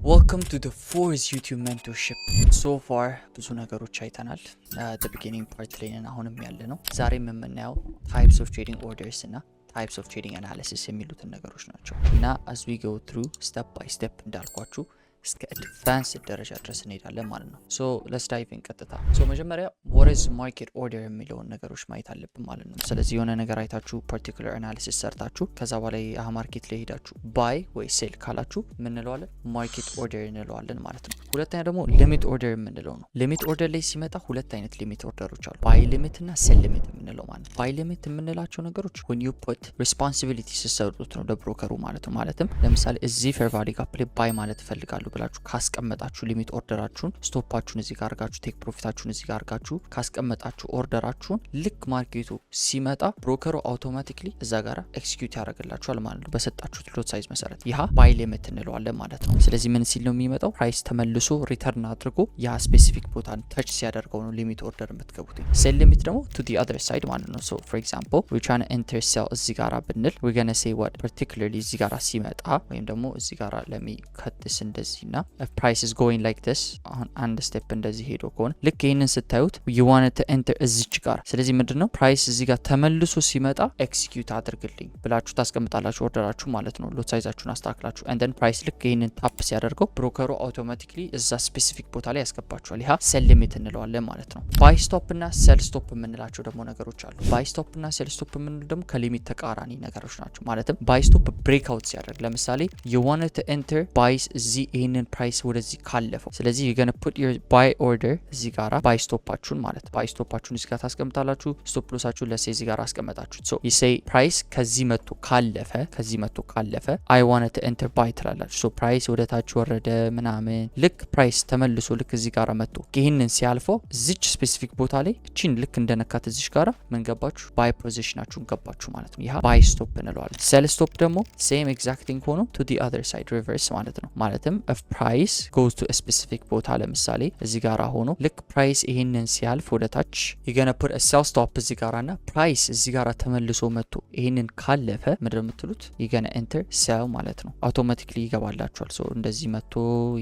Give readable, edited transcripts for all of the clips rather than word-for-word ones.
Welcome to the fourth YouTube mentorship. So far ብዙ ነገሮች አይተናል። Beginning part ላይ ነን አሁንም ያለ ነው። ዛሬም የምናየው types of trading orders እና types of trading analysis የሚሉትን ነገሮች ናቸው። እና as we go through step by step እንዳልኳችሁ እስከ advanced ደረጃ ድረስ እንሄዳለን ማለት ነው። So let's dive in ቀጥታ። So መጀመሪያ what is market order የሚለውን ነገሮች ማየት አለብን ማለት ነው። ስለዚህ የሆነ ነገር አይታችሁ፣ particular analysis ሰርታችሁ፣ ከዛ በኋላ ይህ market ላይ ሄዳችሁ buy ወይ sell ካላችሁ ምን እንለዋለን? Market order እንለዋለን ማለት ነው። ሁለተኛ ደግሞ limit order የምንለው ነው። Limit order ላይ ሲመጣ ሁለት አይነት limit order ኦች አሉ። Buy limit እና sell limit የምንለው ማለት ነው። Buy limit የምንላቸው ነገሮች when you put responsibility ስትሰጡት ነው ለ broker ኡ ማለት ነው። ማለትም ለምሳሌ እዚህ fair value gap ላይ buy ማለት እፈልጋለሁ ብላችሁ ካስቀመጣችሁ limit order ኣችሁን፣ stop ኣችሁን እዚህ ጋር አርጋችሁ፣ take profit ኣችሁን እዚህ ጋር አርጋችሁ ካስቀመጣችሁ order ኣችሁን፣ ልክ market ኡ ሲመጣ broker ኡ automatically እዛ ጋር execute ያደርግላችኋል ማለት ነው በሰጣችሁት lot size መሰረት። ይህ buy limit እንለዋለን ማለት ነው። ስለዚህ ምን ሲል ነው የሚመጣው? Price ተመልሶ return አድርጎ ያ specific ቦታን touch ሲያደርገው ነው limit order የምትገቡት። Sell limit ደግሞ to the other side ማለት ነው። So for example, we tryna enter sell እዚህ ጋራ ብንል፣ we gonna say what? Particularly እዚህ ጋራ ሲመጣ ወይም ደግሞ እዚህ ጋራ let me cut this እንደዚህ እና price is going like this፣ አሁን አንድ step እንደዚህ ሄዶ ከሆነ ልክ ይህንን ስታዩት you want to enter እዚች ጋር። ስለዚህ ምንድን ነው፣ price እዚህ ጋር ተመልሶ ሲመጣ execute አድርግልኝ ብላችሁ ታስቀምጣላችሁ order ኣችሁ ማለት ነው። Lot size ኣችሁን አስተካክላችሁ and then price ልክ ይህንን tap ሲያደርገው broker ኡ automatically እዛ specific ቦታ ላይ ያስገባችኋል። ይህ sell limit እንለዋለን ማለት ነው። Buy stop እና sell stop የምንላቸው ደግሞ ነገሮች አሉ። Buy stop እና sell stop የምንለው ደግሞ ከ limit ተቃራኒ ነገሮች ናቸው። ማለትም buy stop breakout ሲያደርግ፣ ለምሳሌ you want to enter buys እዚህ፣ ይህንን price ወደዚህ ካለፈው፣ ስለዚህ you gonna put your buy order እዚህ ጋራ፣ buy stop ኣችሁን ማለት buy stop ኣችሁን እዚህ ጋር ታስቀምጣላችሁ። Stop loss ኣችሁን let's say እዚህ ጋር አስቀመጣችሁት። So you say price ከዚህ መጥቶ ካለፈ I want to enter buy ትላላችሁ። So price ወደ ታች ወረደ ምናምን፣ ልክ price ተመልሶ ልክ እዚህ ጋር መጥቶ ይህንን ሲያልፈው እዚች specific ቦታ ላይ እቺን ልክ እንደነካት እዚች ጋራ ምን ገባችሁ? Buy position ኣችሁን ገባችሁ ማለት ነው። ይህ buy stop እንለዋለን። Sell stop ደግሞ same exact thing ሆኖ to the other side, reverse ማለት ነው። ማለትም if price goes to specific ቦታ፣ ለምሳሌ እዚህ ጋራ ሆኖ ልክ price ይሄንን ሲያልፍ ወደ ታች you gonna put sell stop እዚህ ጋራ እና price እዚህ ጋራ ተመልሶ መጥቶ ይሄንን ካለፈ ምንድን ነው የምትሉት? You gonna enter sell ማለት ነው። Automatically ይገባላችኋል። So እንደዚህ መጥቶ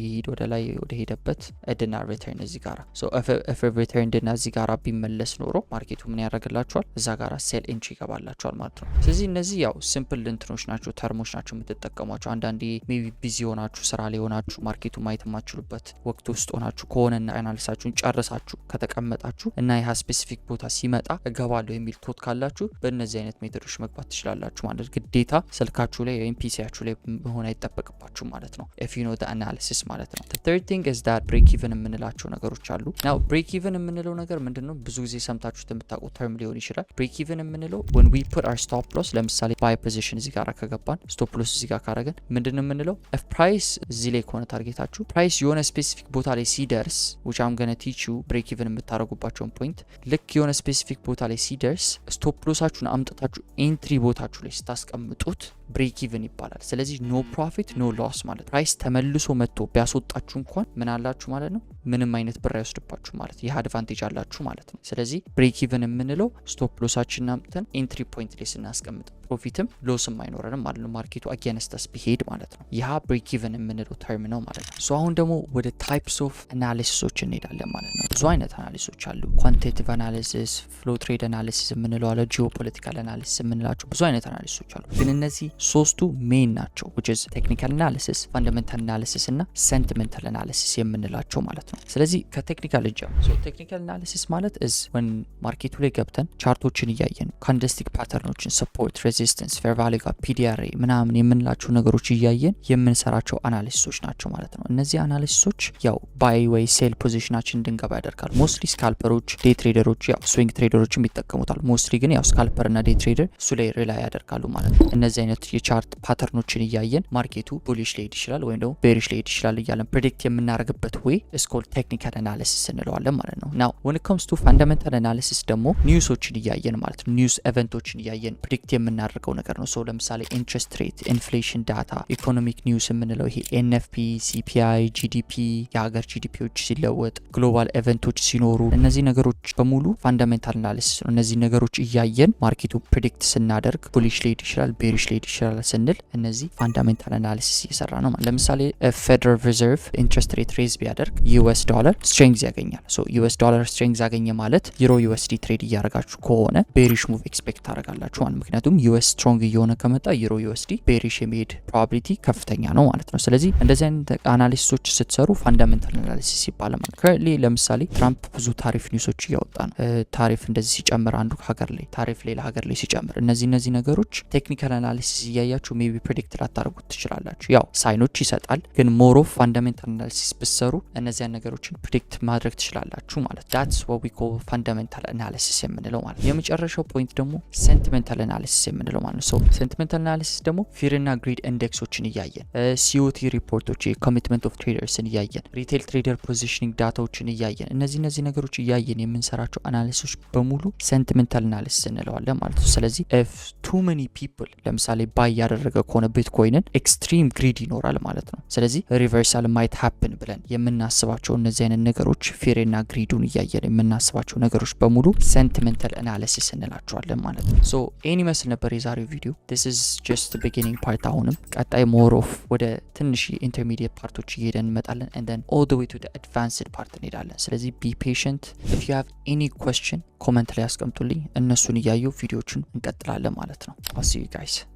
ይሂድ ወደ ላይ፣ ወደ ሄደበት እድና return እዚህ ጋራ፣ so if return ድና እዚህ ጋራ ቢመለስ ኖሮ market ኡ ምን ያደርግላችኋል? እዛ ጋራ sell entry ይገባላችኋል ማለት ነው። ስለዚህ እነዚህ ያው simple እንትኖች ናቸው፣ term ኦች ናቸው የምትጠቀሟቸው። አንዳንዴ maybe busy ሆናችሁ፣ ስራ ላይ ሆናችሁ፣ market ኡ ማየት የማትችሉበት ወቅት ውስጥ ሆናችሁ ከሆነና analysis ኣችሁን ጨርሳችሁ ከተቀመጣችሁ እና ይህ specific ቦታ ሲመጣ እገባለሁ የሚል thought ካላችሁ በእነዚህ አይነት method ኦች መግባት ትችላላችሁ ማለት፣ ግዴታ ስልካችሁ ላይ ወይም PC ያችሁ ላይ መሆን አይጠበቅባችሁ ማለት ነው። If you know analysis ማለት ነው። Third thing is that break even የምንላቸው ነገሮች አሉ። Now break even የምንለው ነገር ምንድን ነው? ብዙ ጊዜ ሰምታችሁት የምታውቁት term ሊሆን ይችላል። Break even የምንለው when we put our stop loss፣ ለምሳሌ buy position እዚህ ጋር ከገባን፣ stop loss እዚህ ጋር ካረገን ምንድን ነው የምንለው? If price እዚህ ላይ ከሆነ target ኣችሁ፣ price የሆነ specific ቦታ ላይ ሲደርስ፣ which I'm gonna teach you break even የምታደርጉባቸውን point፣ ልክ የሆነ specific ቦታ ላይ ሲደርስ stop loss ኣችሁን አምጥታችሁ entry ቦታችሁ ላይ ስታስቀምጡት break even ይባላል። ስለዚህ no profit, no loss ማለት price ተመልሶ መጥቶ ቢያስወጣችሁ እንኳን ምን አላችሁ ማለት ነው? ምንም አይነት ብር አይወስድባችሁ ማለት፣ ይህ advantage አላችሁ ማለት ነው። ስለዚህ break even የምንለው stop loss ኣችንን አምጥተን entry point ላይ ስናስቀምጥ profit ም loss ም አይኖረንም ማለት ነው። Market ኡ against us ቢሄድ ማለት ነው። ይህ break even የምንለው term ነው ማለት ነው። So አሁን ደግሞ ወደ types of analysis ኦች እንሄዳለን ማለት ነው። ብዙ አይነት analysis ኦች አሉ። Quantitative analysis፣ flow trade analysis የምንለው አለ፣ geopolitical analysis የምንላቸው ብዙ አይነት analysis ኦች አሉ። ግን እነዚህ ሶስቱ main ናቸው፣ which is technical analysis፣ fundamental analysis እና sentimental analysis የምንላቸው ማለት ነው። ስለዚህ ከ technical እንጀምር። So technical analysis ማለት is when market ኡ ላይ ገብተን chart ኦችን እያየን candlestick pattern ኦችን፣ support፣ resistance፣ fair value gap፣ PD array ምናምን የምንላቸው ነገሮች እያየን የምንሰራቸው analysis ኦች ናቸው ማለት ነው። እነዚህ analysis ኦች ያው buy ወይ sell position ኣችን እንድንገባ ያደርጋሉ። Mostly scalper ኦች፣ day trader ኦች፣ ያው swing trader ኦችም ይጠቀሙታል። Mostly ግን ያው scalper እና day trader እሱ ላይ rely ያደርጋሉ ማለት ነው። እነዚህ አይነት የ chart pattern ኦችን እያየን market ኡ bullish ሊሄድ ይችላል ወይም ደግሞ bearish ሊሄድ ይችላል እያለን predict የምናደርግበት way is called call technical analysis እንለዋለን ማለት ነው። Now, when it comes to fundamental analysis ደግሞ news ኦችን እያየን ማለት ነው፣ news event ኦችን እያየን predict የምናደርገው ነገር ነው። So ለምሳሌ interest rate፣ inflation data፣ economic news የምንለው ይሄ NFP፣ CPI፣ GDP፣ የሀገር GDP ዎች ሲለወጥ፣ global event ኦች ሲኖሩ እነዚህ ነገሮች በሙሉ fundamental analysis ነው። እነዚህ ነገሮች እያየን market ኡ predict ስናደርግ bullish ሊሄድ ይችላል፣ bearish ሊሄድ ይችላል ስንል እነዚህ fundamental analysis እየሰራ ነው። ለምሳሌ Federal Reserve interest rate raise ቢያደርግ US dollar strength ያገኛል። So US dollar strength ያገኘ ማለት Euro USD trade እያደረጋችሁ ከሆነ bearish move expect ታደርጋላችሁ ማለት፣ ምክንያቱም US strong እየሆነ ከመጣ Euro USD bearish የመሄድ probability ከፍተኛ ነው ማለት ነው። ስለዚህ እንደዚህ አይነት analysis ኦች ስትሰሩ fundamental analysis ይባላል ማለት። Currently ለምሳሌ ትራምፕ ብዙ tariff news ኦች እያወጣ ነው። ታሪፍ እንደዚህ ሲጨምር አንዱ ሀገር ላይ፣ ታሪፍ ሌላ ሀገር ላይ ሲጨምር እነዚህ ነገሮች technical analysis እያያችሁ maybe predict ላታደርጉት ትችላላችሁ። ያው sign ኦች ይሰጣል፣ ግን more of fundamental analysis ብትሰሩ እነዚያን ነገሮችን predict ማድረግ ትችላላችሁ ማለት። That's what we call fundamental analysis የምንለው ማለት። የመጨረሻው point ደግሞ sentimental analysis የምንለው ማለት ነው። So sentimental analysis ደግሞ fear ና greed index ኦችን እያየን፣ COT report ኦች፣ commitment of traders ን እያየን፣ retail trader positioning data ዎችን እያየን፣ እነዚህ ነገሮች እያየን የምንሰራቸው analysis ኦች በሙሉ sentimental analysis እንለዋለን ማለት ነው። ስለዚህ if too many people ለምሳሌ buy ያደረገ ከሆነ ቢትኮይንን extreme greed ይኖራል ማለት ነው። ስለዚህ reversal might happen ብለን የምናስባቸው እነዚህ አይነት ነገሮች፣ fear ና greed ኡን እያየን የምናስባቸው ነገሮች በሙሉ sentimental analysis እንላቸዋለን ማለት ነው። So ይህን ይመስል ነበር የዛሬው ቪዲዮ። This is just beginning part። አሁንም ቀጣይ more of ወደ ትንሽ intermediate part ኦች እየሄደን እንመጣለን and then all the way to advanced part እንሄዳለን። ስለዚህ be patient። If you have any question comment ላይ ያስቀምጡልኝ። እነሱን እያየሁ ቪዲዮዎችን እንቀጥላለን ማለት ነው። I'll see you guys.